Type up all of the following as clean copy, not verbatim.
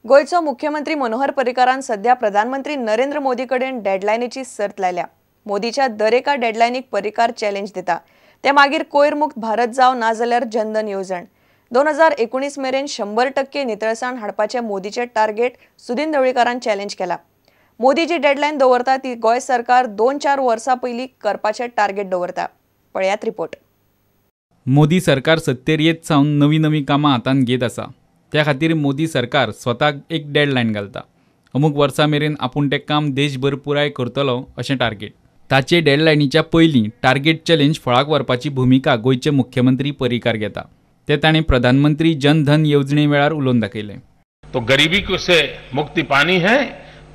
गोंयचो मुख्यमंत्री मनोहर पर्रीकारान सध्या प्रधानमंत्री नरेंद्र मोदी कडेन डेडलायनीची सर्त लायल्या. मोदीच्या दरेका डेडलायनीक पर्रीकार चॅलेंज दिता. ते मागीर कोयर मुक्त भारत जावं नाजाल्यार जनधन येवजण. 2019 मेरेन 100% नितळसाण हाडपाचें मोदीचें टार्गेट सुदीन ढवळीकारान चॅलेंज केला. मोदी जी डेडलायन दवरता ती गोंय सरकार 2-4 वर्सां पयलीं करपाचें टार्गेट दवरता. पळयात रिपोर्ट. मोदी सरकार सत्तेर येत सावन नवी नवी कामां हातांत घेत आसा. त्या खातीर मोदी सरकार स्वताक एक डेडलायन घालता. अमूक वर्सा मेरेन आपूण तें काम देशभर पुराय करतलो अशें टार्गेट. ताचे डेडलायनीच्या पयलीं टार्गेट चॅलेंज फळाक व्हरपाची भुमिका गोंयचे मुख्यमंत्री पर्रीकार घेता. ते ताणें प्रधानमंत्री जनधन येवजणे वेळार उलोवन दाखयलें. तो गरीबी से मुक्ति पानी है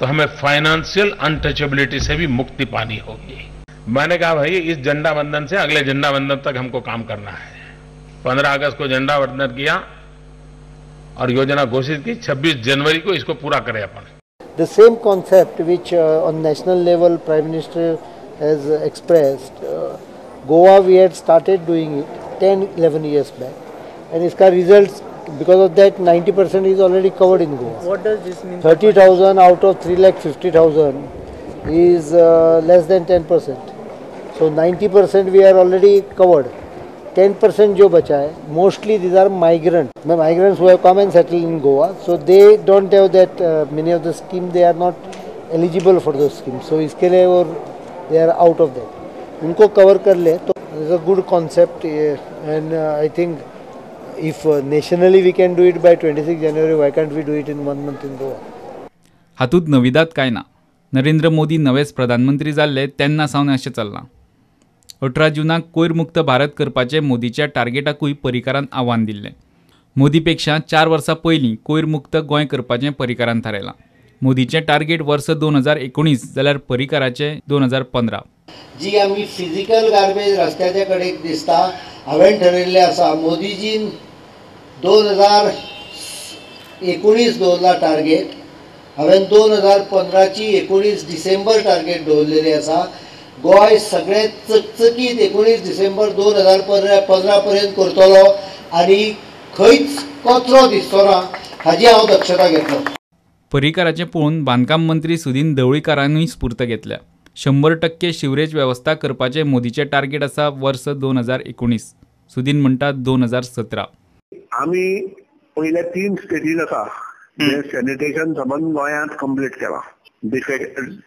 तो हमें फाइनेंशियल अनटचेबिलिटी से भी मुक्ति पानी होगी. मैंने कहा भाई इस झंडा वंदन से अगले झंडा वंदन तक हमको काम करना है. 15 अगस्त को झंडा वंदन किया और योजना घोषित की. 26 जनवरी को इसको पूरा करें अपन. The same concept which on national level Prime Minister has expressed, Goa we had started doing it 10-11 years back, and इसका results because of that 90% is already covered in Goa. What does this mean? 30,000 out of 3,50,000 is less than 10%. So 90% we are already covered. 10% जो बचा है, mostly these are migrants who have come and settled in Goa, so they don't have that many of the scheme, they are not eligible for those schemes. So इसके लिए और they are out of that. उनको cover कर ले तो it's a good concept, and I think if nationally we can do it by 26 January, why can't we do it in 1 month in Goa? हातूंत नविदात काय ना. नरेंद्र मोदी नवेच प्रधानमंत्री जाल्ले तेन्ना सावन अशें चल्लां. 18 जूनाक कोयर मुक्त भारत करपाचें मोदीच्या टार्गेटाकूय पर्रीकारान आव्हान दिल्लें. मोदी पेक्षा 4 वर्सां पयलीं कोयर मुक्त गोंय करपाचें पर्रीकारान थारायलां. मोदीचें टार्गेट वर्स 2019 जाल्यार पर्रीकाराचें 2015. जी आमी फिजिकल गार्बेज रस्त्याच्या कडेक दिसता, हांवें ठरयल्लें आसा मोदीजीन 2019 दवरला टार्गेट, हांवें 2015ची 19 डिसेंबर टार्गेट दवरलेली आसा. गोंय सगळें चकचकीत 19 डिसेंबर 2015 पर्यंत करतलो आनी खंयच कचरो दिसचो ना हाजी हांव दक्षता घेतलो. पर्रीकाराचें पळोवन बांदकाम मंत्री सुदीन ढवळीकारानूय स्फूर्त घेतल्या. 100% शिवरेज वेवस्था करपाचें मोदीचें टार्गेट आसा वर्स 2019. सुदीन म्हणटा 2017. आमी पयल्या 3 स्टेटीन आसा सॅनिटेशन सबंद गोंयांत कंप्लीट केलां.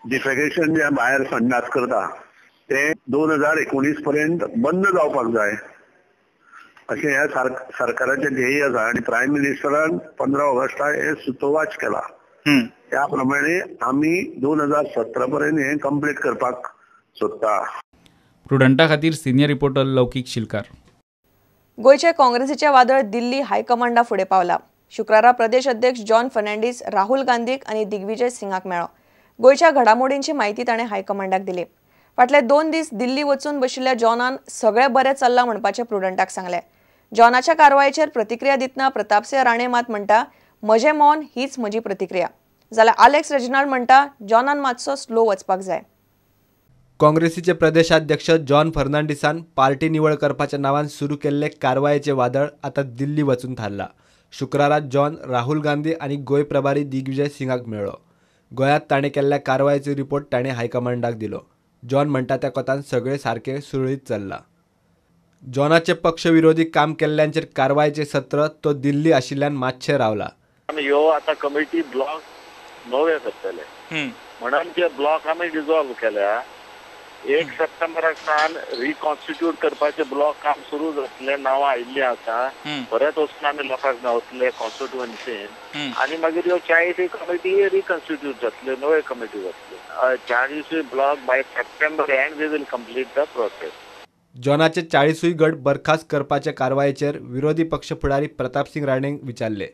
डिफेकेशन जे भायर संडास करता ते 2019 पर्यंत बंद जावपाक जाय अशें ह्या सरकाराचें ध्येय आसा आनी प्रायम मिनिस्टरान 15 ऑगस्टाक हें सुतोवाच केला. त्या प्रमाणे आमी 2017 पर्यंत हें कंप्लीट करपाक सोदता. प्रुडंटा खातीर सिनियर रिपोर्टर लौकीक शिलकार. गोंयचे काँग्रेसीचें वादळ दिल्ली हायकमांडा फुडें पावला. शुक्रारा प्रदेश अध्यक्ष जॉन फर्नांडीस राहुल गांधीक आनी दिग्विजय सिंगाक मेळ्ळो. गोंयच्या घडामोडींची म्हायती ताणें हायकमांडाक दिली. फाटले 2 दीस दिल्ली वचून बशिल्ल्या जॉनान सगळें बरें चल्लां म्हणपाचें प्रुडंटाक सांगलें. जॉनाच्या कारवायेचेर प्रतिक्रिया दितना प्रतापसिंह राणे मात म्हणटा, म्हजें मौन हीच म्हजी प्रतिक्रिया. जाल्यार आलेक्स रेजिनाल्ड म्हणटा, जॉनान मातसो स्लो वचपाक जाय. काँग्रेसीचे प्रदेशाध्यक्ष जॉन फर्नांडीसान पार्टी निवळ करपाच्या नावान सुरू केल्ले कारवायेचे वादळ आता दिल्ली वचून थारला. शुक्रारा जॉन राहुल गांधी आनी गोंय प्रभारी दिग्विजय सिंगाक मेळ्ळो. गोंयांत ताणें केल्ल्या कारवायेचो रिपोर्ट ताणें हायकमांडाक दिलो. जॉन म्हणटा त्या कोतान सगळें सारकें सुरळीत चल्लां. जॉनाचे पक्षविरोधी काम केल्ल्यांचेर कारवायेचें सत्र तो दिल्ली आशिल्ल्यान मातशें रावला. ह्यो आतां कमिटी ब्लॉक नवे करतले म्हणून ते ब्लॉक आमी डिजॉल्व केल्या. 1 सप्टेंबराक सावन रिकॉन्स्टिट्यूट करपाचे ब्लॉक काम सुरू जातले. नांवां आयिल्लीं आसा, परत वचून आमी लोकांक मेळटले कॉन्स्टिट्युएन्सीन आनी मागीर ह्यो 40 कमिटी रिकॉन्स्टिट्यूट जातल्यो, नव्यो कमिटी जातल्यो. 40 block by September end we will complete the process. जॉनाचे 40 गट बरखास्त करपाच्या कारवायेचेर विरोधी पक्ष फुडारी प्रतापसिंग राणेंक विचारले.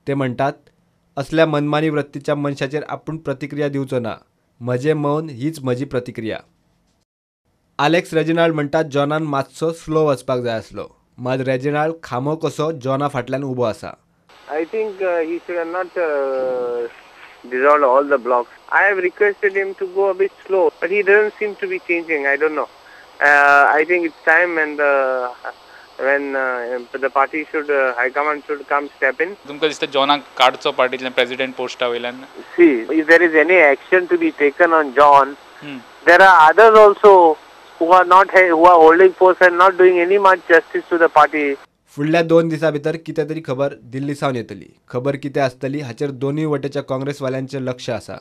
ते म्हणटात, असल्या मनमानी वृत्तीच्या मनशाचेर आपूण प्रतिक्रिया दिवचो ना. म्हजें मौन हीच म्हजी प्रतिक्रिया. आलेक्स रेजिनाल्ड म्हणटात जॉनान मातसो स्लो वचपाक जाय आसलो. मात रेजिनाल्ड खामो कसो जॉना फाटल्यान उबो आसा. I think he should not dissolve all the blocks. I have requested him to go a bit slow, but he doesn't seem to be changing. I don't know. I think it's time and the when the party should high command should come step in. तुमकां दिसता जॉनाक काडचो पार्टींतल्यान president पोस्टा वयल्यान? See, if there is any action to be taken on John, there are others also who are not who are holding posts and not doing any much justice to the party. फुडल्या 2 दिसां भितर कितें तरी खबर दिल्ली सावन येतली. खबर कितें आसतली हाचेर दोनूय वटेच्या काँग्रेसवाल्यांचें लक्ष आसा.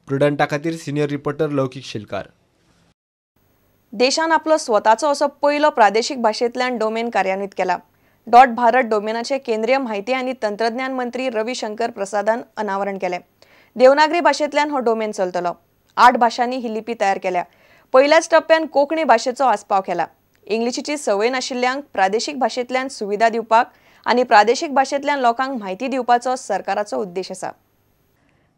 प्रुडंटा खातीर सिनियर रिपोर्टर लौकीक शिलकार. देशान आपलो स्वताचो असो पयलो प्रादेशीक भाशेंतल्यान डोमेन कार्यान्वित केला. डॉट भारत डोमेनाचे केंद्रीय म्हायती आनी तंत्रज्ञान मंत्री रवी शंकर प्रसादान अनावरण केलें. देवनागरी भाशेंतल्यान हो डोमेन चलतलो. 8 भाशांनी ही लिपी तयार केल्या. पयल्याच टप्प्यान कोंकणी भाशेचो आस्पाव केला. इंग्लिशीची संवय नाशिल्ल्यांक प्रादेशीक भाशेंतल्यान सुविधा दिवपाक आनी प्रादेशीक भाशेंतल्यान लोकांक म्हायती दिवपाचो सरकाराचो उद्देश आसा.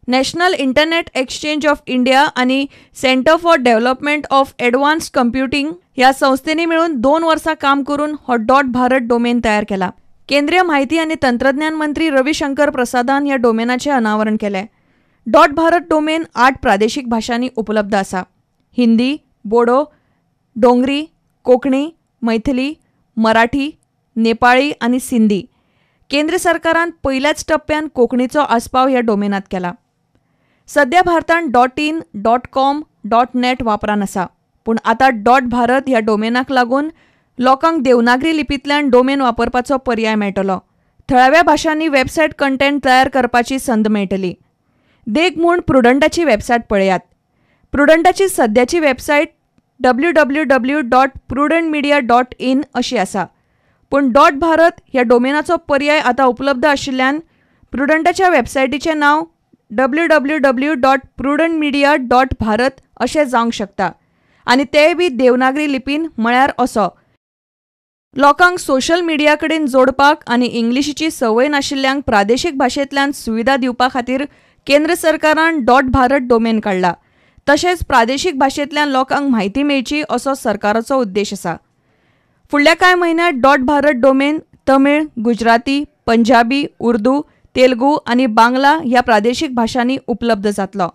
National internet exchange of India आनी centre for development of advanced computing ह्या संस्थेंनी मेळून 2 वर्सां काम करून हो डॉट भारत डोमेन तयार केला. केंद्रीय म्हायती आनी तंत्रज्ञान मंत्री रवी शंकर प्रसादान ह्या डोमेनाचें अनावरण केलें. डॉट भारत डोमेन 8 प्रादेशीक भाशांनी उपलब्ध आसा. हिंदी, बोडो, डोंगरी, कोंकणी, मैथिली, मराठी, नेपाळी आनी सिंधी. केंद्र सरकारान पयल्याच टप्प्यान कोंकणीचो आस्पाव ह्या डोमेनात केला. सध्या भारतान .in, .com, .net वापरान आसा, पूण आतां डॉट भारत ह्या डोमेनाक लागून लोकांक देवनागरी लिपींतल्यान डोमेन वापरपाचो पर्याय मेळटलो. थळाव्या भाशांनी वेबसायट कंटेंट तयार करपाची संद मेळटली. देख म्हूण प्रुडंटाची वेबसायट पळयात. प्रुडंटाची सद्याची वेबसायट www.prudentmedia.in अशी आसा, पूण डॉट भारत ह्या डोमेनाचो पर्याय आतां उपलब्ध आशिल्ल्यान प्रुडंटाच्या वेबसायटीचें नांव www.prudentmedia.bharat अशें जावंक शकता आनी तेंय बी देवनागरी लिपीन, म्हळ्यार असो. लोकांक सोशल मिडिया कडेन जोडपाक आनी इंग्लिशीची संवय नाशिल्ल्यांक प्रादेशीक भाशेंतल्यान सुविधा दिवपा खातीर केंद्र सरकारान डॉट भारत डोमेन काडला. तशेंच प्रादेशीक भाशेंतल्यान लोकांक म्हायती मेळची असो सरकाराचो उद्देश आसा. फुडल्या कांय म्हयन्यांत dot Bharat domain Tamil, Gujarati, Punjabi, Urdu, Telugu आनी बांगला ह्या प्रादेशीक भाशांनी उपलब्ध जातलो.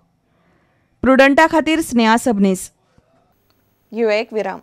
प्रुडंटा खातीर स्नेहा सबनीस. घेवया एक विराम.